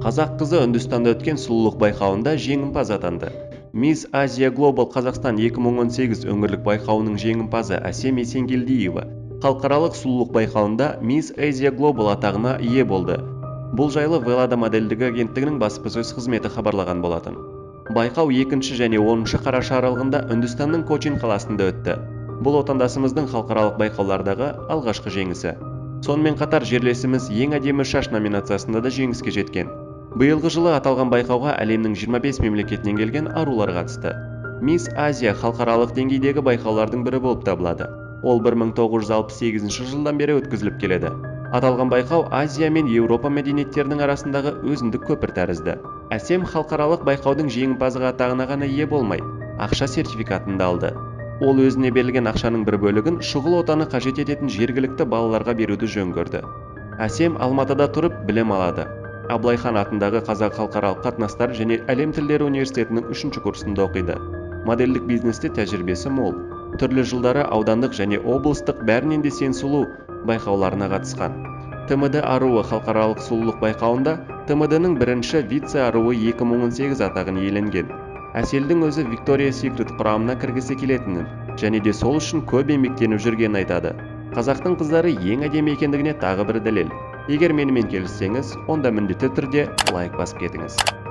Қазақ қызы Үндістанда өткен сұлулық байқауында жеңімпаз атанды. Мисс Азия Глобал Қазақстан 2018 өңірлік байқауының жеңімпазы Әсем Есенгелдиева халықаралық сұлулық байқауында Мисс Азия Глобал атағына ие болды. Бұл жайлы Велада модельдік агенттігінің баспасөз қызметі хабарлаған болатын. Байқау 2 және 10 қараша аралығында Үндістанның Кочин қаласында өтті. Бұл отандасымыздың халықаралық байқаулардағы алғашқы жеңісі. Сонымен қатар жерлесіміз ең әдемі шаш номинациясында да жеңіске жеткен. Биылғы жылы аталған байқауға әлемнің 25 мемлекетінен келген арулар қатысты. Мисс Азия халықаралық деңгейдегі байқаулардың бірі болып табылады. Ол 1968 жылдан бері өткізіліп келеді. Аталған байқау Азия мен Еуропа мәдениеттерінің арасындағы өзіндік көпір тәрізді. Әсем халықаралық байқаудың жеңімпазы атағына ғана ие болмай, ақша сертификатын да алды. Ол өзіне берілген ақшаның бір бөлігін шұғыл отаны қажет ететін жергілікті балаларға беруді жөн көрді. Әсем Алматыда тұрып білім алады. Абылай хан атындағы Қазақ халықаралық қатынастар және әлем тілдері университетінің 3 курсында оқиды. Модельдік бизнесте тәжірибесі мол. Түрлі жылдары аудандық және облыстық бәрінен де сен сұлу байқауларына қатысқан. ТМД аруы халықаралық сұлулық байқауында ТМД-ның бірінші вице аруы 2018 атағын иеленген. Әселдің өзі Виктория Секрет құрамына кіргісі келетінін және де сол үшін көп еңбектеніп жүргенін айтады. Қазақтың қыздары ең әдемі екендігіне тағы бір дәлел. Егер менімен келіссеңіз, онда міндетті түрде лайк басып кетіңіз.